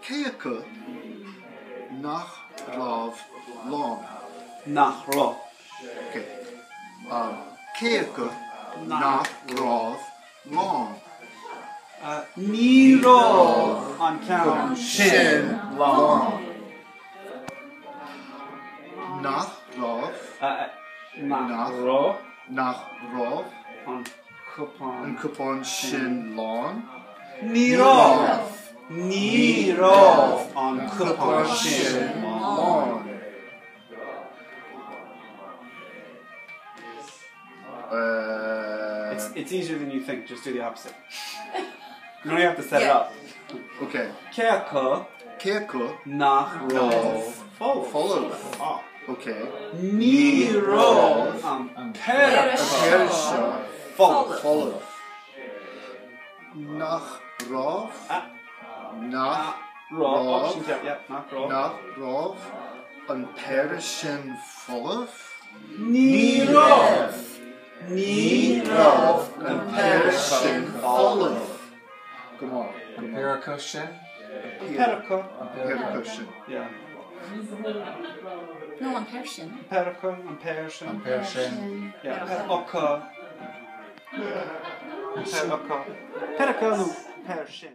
Cé acu nach raibh lán? Nach raibh. Okay. Cé acu nach raibh lán? Ní raibh an ceann sin lán. Nach raibh. Nach raibh. Nach raibh. An cupán. An cupán sin lán? Ní raibh. Ní raibh an cupán sin lán. Uh, It's, it's easier than you think, just do the opposite. You don't have to set it up. Okay. Cé acu Cé acu nach raibh folamh? folamh? Ah. Okay. Ní raibh an péire An péire seo folamh. folamh. Nach raibh? Ah. Nach Raibh. Raibh. Sin ceart, yeah, nach raibh. Nach raibh an péire sin folamh? Ní raibh. Ní raibh an péire sin folamh. Go maith. Go maith. Péire acu sin? Péire acu. Péire acu sin. Yeah. No, an péire sin. Péire acu, an péire sin. An péire sin. Yeah, péire acu. Péire acu. Péire acu nó péire sin.